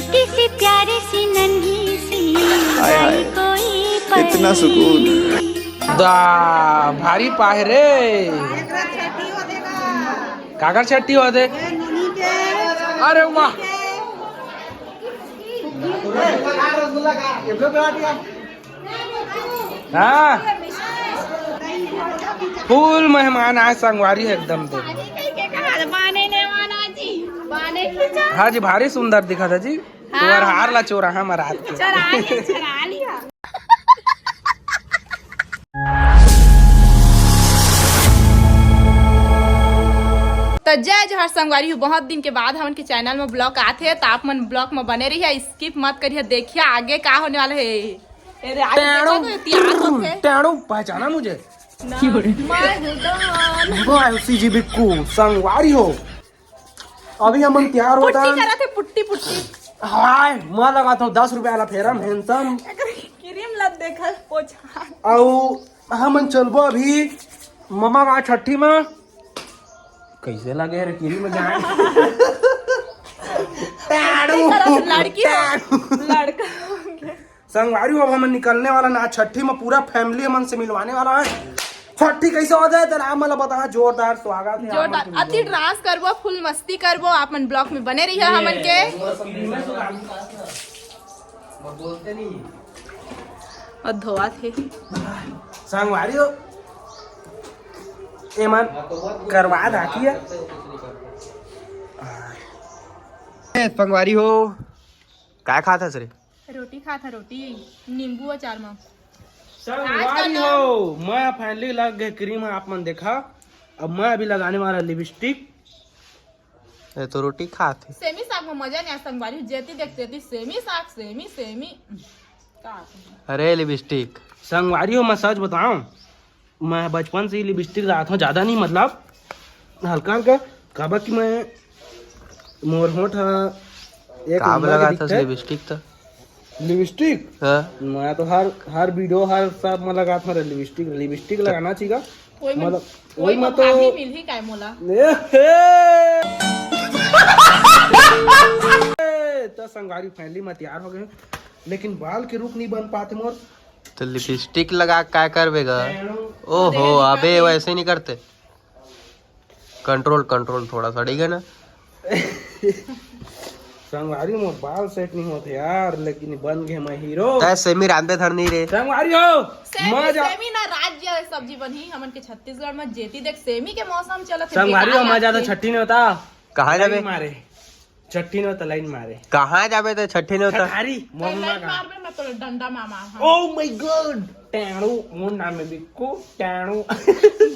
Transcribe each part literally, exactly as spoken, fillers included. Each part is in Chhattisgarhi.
किसी प्यारी सी नन्ही सी हाय, हाय। कोई इतना सुकून। दा, भारी पाहे रे। काकर छट्ठी होथे? अरे वाह। हाँ, फुल मेहमान आए संगवारी एकदम दे। हाँ जी, भारी सुंदर दिखत हे जी। हाँ। तुहर हार ला चोरा हम रात के। चोरा लिया, चोरा लिया। तो जय जोहार संगवारी हो, बहुत दिन के बाद हमन के चैनल में ब्लॉग आथे, तो आप मन ब्लॉग में बने रहिए, स्किप मत करिए, देखिए आगे का होने वाला है। अरे, आगे देखो तो, ये तैयार होते। टैणू, पहचाना मुझे? ना। मैं हूँ डॉन। मैं उसी जी बिक्कू, संगवारी हो। अभी हमन तैयार पुट्टी होता। करत हे, पुट्टी, पुट्टी। हाय, मैं लगाता हूँ दस रुपया वाला फेरम हैंडसम। क्रीम ला देखल, पोछा। अउ हमन चलबो अभी ममा का छट्ठी में। कैसे लगे रे क्रीम जाए? टैणू, लड़की हो, टैणू। लड़का। संगवारी हो, अब हमन निकलने वाला ना छट्ठी में, पूरा फैमिली हमन से मिलवाने वाला है। छट्ठी कैसे हो जाए तेरा, आप मतलब बताना। जोरदार स्वागत है जोरदार। आप मन के अति डांस करबो, फुल मस्ती करबो, आप मन ब्लॉग में बने रहिए हमन के। बोलते नहीं। और धोआ थे। संगवारी हो, एमन करवा धाकी है। ए, संगवारी हो, काय खात हस रे? रोटी खात ह, रोटी, नींबू अचार म। संगवारी हो, मैं finally लग गए क्रीम, आप मन देखा। अब मैं अभी लगाने वाला लिपस्टिक। ये तो रोटी खात हे। सेमी साग में मजा नहीं आ संगवारी, जेती देख तेती सेमी साग, सेमी, सेमी। का? अरे लिपस्टिक। संगवारी हो, मैं सच बताऊं, मैं बचपन से ही लिपस्टिक लगाता हूँ, ज्यादा नहीं, मतलब हल्का हल्का, काबर कि मैं, मोर होंठ ह एक का नंबर के लगाथस दिखथे। लिपस्टिक त? लिपस्टिक? हाँ। मैं तो हर, हर वीडियो, हर सब में लगात हूँ लिपस्टिक। लिपस्टिक लगाना चाहिए। कोई मन, मतलब, कोई वही मन मत तो भाभी मिलही काय मोला? ए, हे। तो संगवारी finally मैं तैयार हो गए हूँ, लेकिन बाल के रुख नहीं बन पाते मोर। तो लिपस्टिक लगा के काय करबे गा? ओहो, अबे वैसे नहीं करते। कंट्रोल, कंट्रोल थोड़ा सा, ठीक है ना? संगवारी, मोर बाल सेट नहीं होते यार, लेकिन बन गए मैं हीरो। तै सेमी रांधे धर नहीं रे। संगवारी हो, सेमी, मजा। सेमी ना राज्य सब्जी बनही हमन के छत्तीसगढ़ में। जेती देख सेमी के मौसम चलत हे, संगवारी हो, बेकार मजा तो लागथे। छट्ठी नहीं होता। कहाँ जाबे? मारे। छट्ठी न त लाइन मारे। कहाँ जाबे त छट्ठी न त? ठठारी, तो मम्मा लाइन का। मारबे, मैं तो डंडा मार मार, हाँ। Oh my God, टैणू, मोर नाम है बिक्कू, टैणू।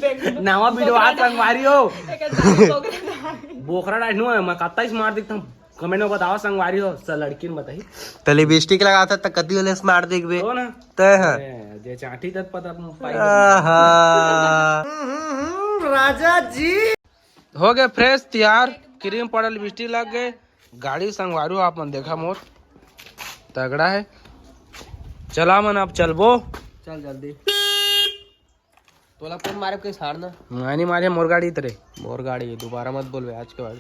देख, नवा वीडियो बोकरा आज संगवारी हो। एक बोकरा। बोकरा डाइस नु है, मैं कत्ता इस मार दिखता हूँ। कमेंट में बताओ संगवारी हो, स लड़की ने बताई। त लिपस्टिक लगाता त कति वाले से मार देखबे। हो ना? तय है। ए, जे चाटी तक पता पाई। आहा। राजा जी। हो गए फ्रेश तैयार, क्रीम पाउडर लिपस्टिक लग गए। गाड़ी संगवारू आप मन देखा मोर तगड़ा है। चला मन अब चलबो। चल जल्दी। तोला कौन मारे के सार ना? मैं नहीं मारे, मोर गाड़ी तरे। मोर गाड़ी है, दोबारा मत बोलबे आज के बाद।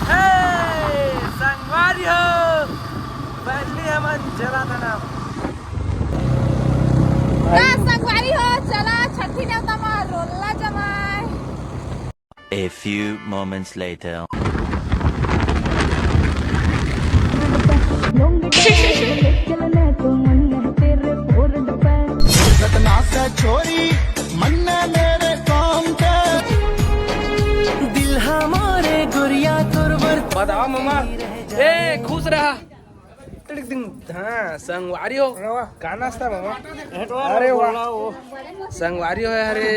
हे, संगवारी हो, पहली हमन चला था ना। का संगवारी हो, चला छठी नेवता मा रोला जमाए। A few moments later. बताओ मामा, ए खुश रहा। टिक टिक टिक। हाँ, संगवारी हो। का नाश्ता मामा? अरे वाह। संगवारी हो, अरे।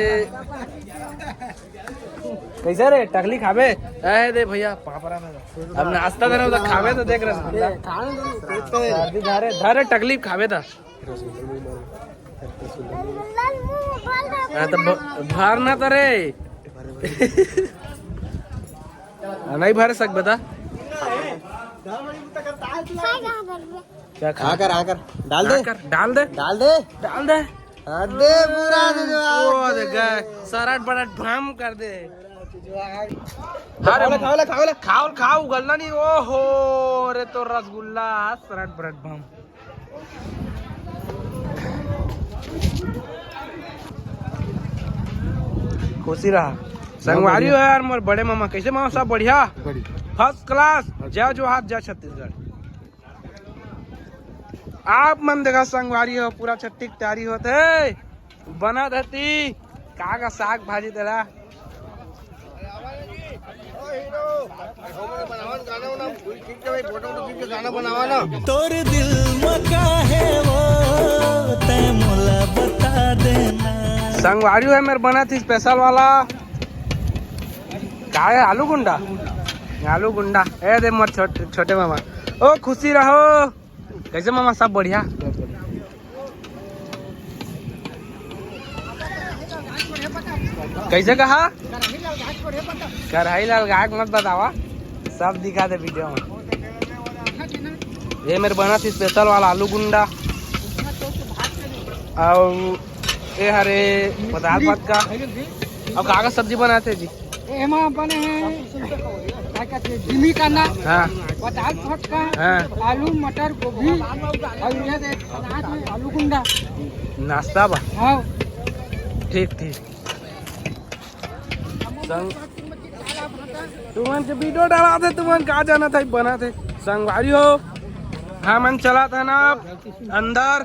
कैसे रे, टकली खाबे? ए दे भैया, पापड़ा में। अब नाश्ता देना तो खाबे तो देख रहे हैं। सर्दी धारे, धारे टकली खाबे था। हाँ, तो भ-, भर ना तो रे। नहीं भर सक बता। क्या खा? आकर, आकर, डाल दे। आकर, डाल दे। डाल दे। डाल दे। अरे पूरा जो वो दे गए, सरट बरट भम कर दे। अरे खाओ ले, खाओ ले, खाओ ले। खाओ, खाओ, उगलना नहीं। ओहो, अरे तो रसगुल्ला, सरट बरट भम। खुशी रहा। संगवारी हो यार, मोर बड़े मामा। कैसे मामा साहब? बढ़िया? बढ़िया। First class. जय जोहार, जय छत्तीसगढ़। आप मन देखा संगवारी हो, पूरा छट्टी के तैयारी होत हे। बना धरती का का साग भाजी तेला। तोर दिल म का हे वो, तै मोला बता देना। संगवारी हो, मेर बना थी स्पेशल वाला। का हे? आलू गुंडा। आलू गुंडा। ए दे मोर छोट-, छोटे मामा। ओ खुशी रहो। कैसे मामा, सब बढ़िया? कैसे कहा? कढ़ाई लाल गायक मत बतावा, सब दिखा दे वीडियो में। ये मेर बना थी स्पेशल वाला आलू गुंडा। अउ ये हरे पताल पत्ता। अउ का का सब्जी बनाते जी? एमा बने हैं, का कहते हैं, जिमी कांदा, हाँ। पताल पत्ता, हाँ। आलू, मटर, गोभी, अउ ये दे, सलाद में आलू गुंडा। नाश्ता बा? हाँ। ठीक, ठीक। संग-, तुमन के वीडियो डाला थे, तुमन का जाना था, बना थे। संगवारी हो, हमन चला था ना अंदर।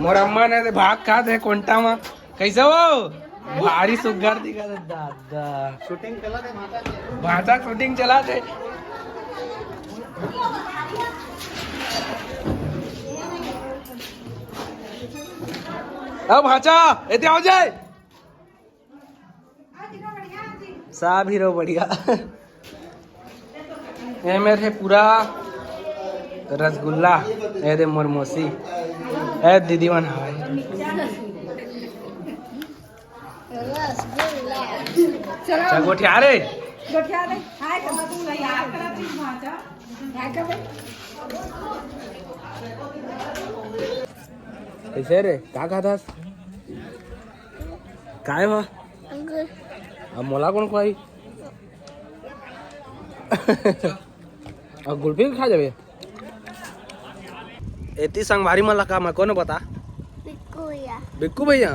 मोर अम्मा ने भात खात हे कोंटा म। कैसे हो? भारी सुग्घर दिखत हे दादा। शूटिंग चला थे भांचा के। भांचा शूटिंग चला थे। अब भांचा, एते आ जाए। सब हीरो बढ़िया। ये मेर हे पूरा रसगुल्ला, ये दे मोर मौसी, ए दीदी मन हवय। चल गोठिया रे। गोठिया रे। हाय कर। हाय कर बे। कैसे रे? का खात हस? काय हो? अब मोला कौन खुआई? अब गुल्फी खा जाबे। एती संगवारी मन ला का मैं कौन बता? बिक्कू भैया। बिक्कू भैया,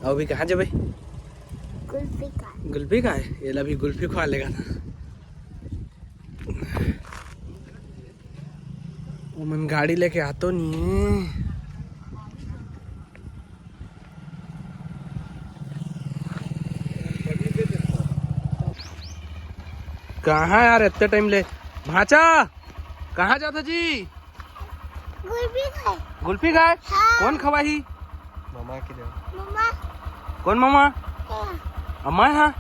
अभी कहाँ जाबे? गुल्फी खाए। गुल्फी खाए? ये ला भी गुल्फी खवा लेगा ना। ओमन गाड़ी लेके आतो नहीं है। कहाँ यार, इतने टाइम ले? भांचा, कहाँ जाता जी? गुल्फी खाए। गुल्फी खाए? हाँ। कौन खवाही? ममा के दे। ममा। कौन ममा? हाँ। अम्मा, हाँ।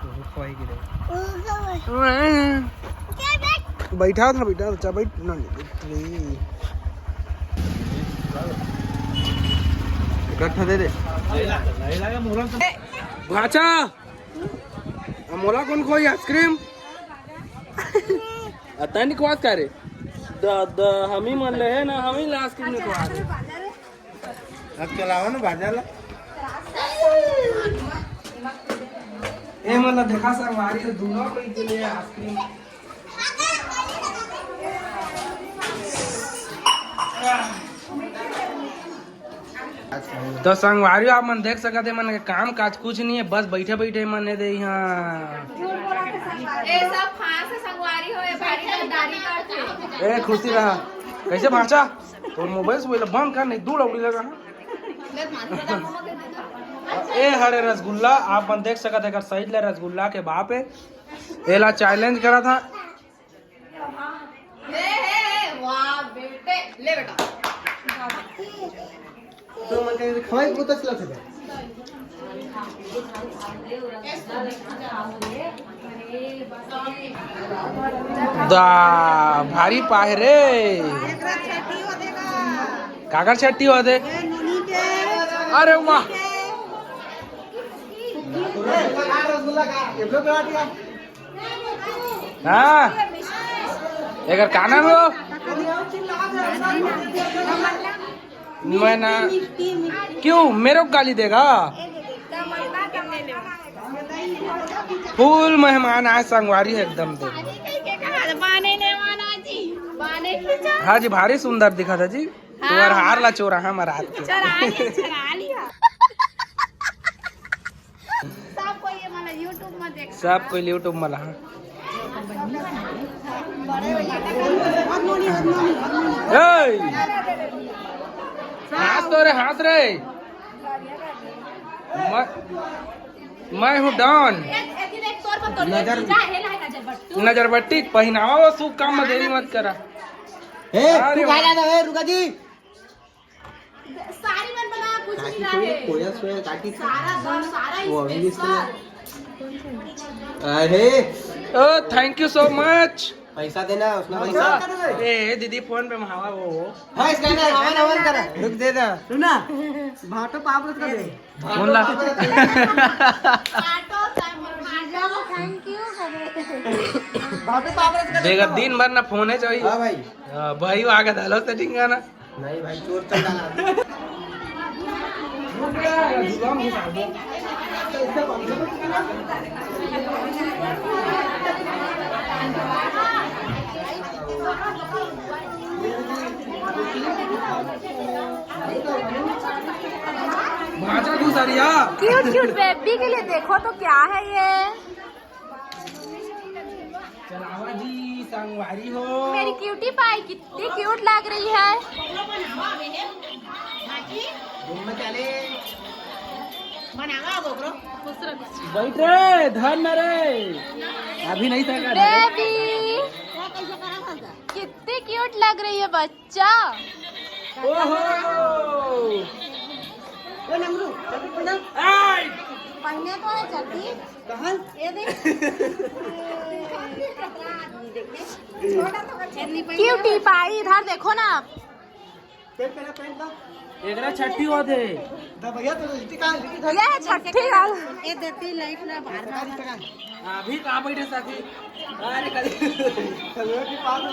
तू खवाही के दे। बैठा था, बैठा था, बैठ ना। इकट्ठा दे दे। भांचा, अब मोला कौन खोई आइसक्रीम? अतनी खवास का रे? द, द, हम ही मन ले है ना, हम ही ला आइसक्रीम नहीं खवा रहे। अब चलाओ ना बाजार ला। ए मतलब देखा संगवारी हो, दोनों कोई के लिए आइसक्रीम। तो संगवारी हो, आप मन देख सकत हे, मन के काम काज कुछ नहीं है, बस बैठे बैठे मन है दे यहाँ। ए सब खास है संगवारी हो, ये भारी गद्दारी करते। ए खुशी रहा, कैसे भांचा? तो मोबाइल से बोला बंद कर, नहीं दूर उड़ी लगा। ए हरे रसगुल्ला, आप मन देख सकत हे, एकर साइज ले रसगुल्ला के बाप है, एला चैलेंज करा था। हे, हे, हे, वाह बेटे, ले बेटा। तो मन के खवाई बहुत अच्छा लगता है। दा, भारी पाहे रे। काकर छट्टी होथे? अरे वाह। हाँ, एकर का नाम हो? मैं ना, क्यों मेरे को गाली देगा? फुल मेहमान आए, संगवारी है एकदम दे। हाँ जी, भारी सुंदर दिखा था जी। तुम्हार हार ला चोरा है हमारा हाथ के। चोरा लिया, चोरा लिया। सबको ये वाला YouTube में देख। सब कोई YouTube में ला। ए! हंस तो रे, हंस रे। मैं, मैं हूँ डॉन। नजर नजर बट्टी। नजर बट्टी पहिनावा वो शुभ काम में देरी मत करा। ए, अरे तू खा वाह। जाता है, रुका जी। सारी मन बना कुछ नहीं काकी रहा थोड़ी है। कोया सोया काकी थी। सारा दर, सारा वो अभी भी स्पेशल। अरे, ओ, thank you so much। पैसा देना, उसने पैसा। पैसा। ए, ए, दीदी फोन पे महावा वो, वो। हाँ, इसका ना, हवन, हवन करा। रुक दे ना। सुना, भाटो पाप कर दे। फोन ला। Thank you। भाटो पाप कर दे। देखा, दिन भर ना फोन है चाहिए। हाँ भाई। हाँ, भाई, वो आगे डालो सेटिंग का ना। नहीं भाई, चोर चल रहा है। भांचा घुसरिया। क्यूट क्यूट बेबी के लिए देखो तो क्या है ये। चलावा जी, संगवारी हो। मेरी क्यूटी पाई कितनी क्यूट लग रही है। घूम में चले। बनावा अब ओकरो। बैठ रे, धन न रे। अभी नहीं था। बेबी, कितनी क्यूट लग रही है बच्चा। ओहो। ए नमरू, चल पहना। आय। पहने तो है चड्डी। कहाँ? ये देख। क्यूटी पाई, इधर देखो ना आप। पेंट पहना, पेंट ला। एकरा छट्ठी होत हे। दा भैया, तो लिट्टी कहाँ, लिट्टी कहाँ? ये है छट्ठी वाला। ये देती लाइफ ना बाहर का। अभी कहाँ बैठे साथी? अरे कल। चलो, की बात है।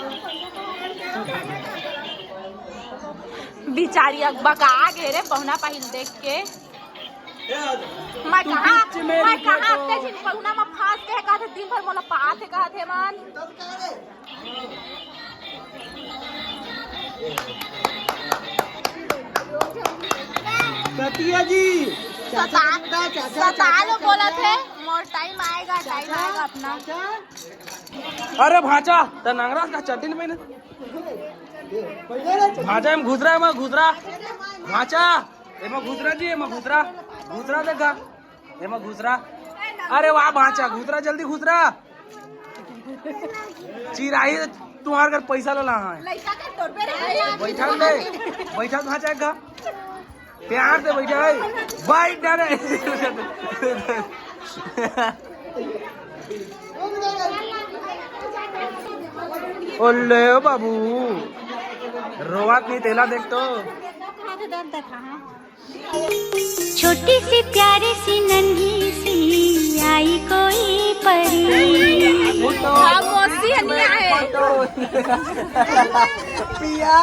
बिचारी अगबका गे रे, पहुना पहिल देख के। मैं कहाँ, मैं कहाँ अतका झिन पहुना म फांस के कहत हे, दिन भर मोला पात हे कहत हे मन। सतिया जी, चाचा सता-, के बेटा, चाचा, सता चाचा, लो बोलत चाचा। हे, मोर टाइम आएगा, टाइम आएगा अपना। चाचा। अरे भांचा, त नंगरा का चड्डी में ना। भांचा, एमा घुसरा, एमा घुसरा। भांचा, एमा घुसरा जी, एमा घुसरा। घुसरा देखा, एमा घुसरा। अरे वाह भांचा, घुसरा, जल्दी घुसरा। चिराही तुम्हार घर पैसा ला है। बैठा ले, बैठा भांचा एक घा। प्यार से बैठा है। बैठ ना रे। ओले ओ बाबू, रोवत नहीं तेला देख तो। छोटी सी प्यारी सी नन्ही सी आई कोई परी। हम मौसी हनी आए। पिया।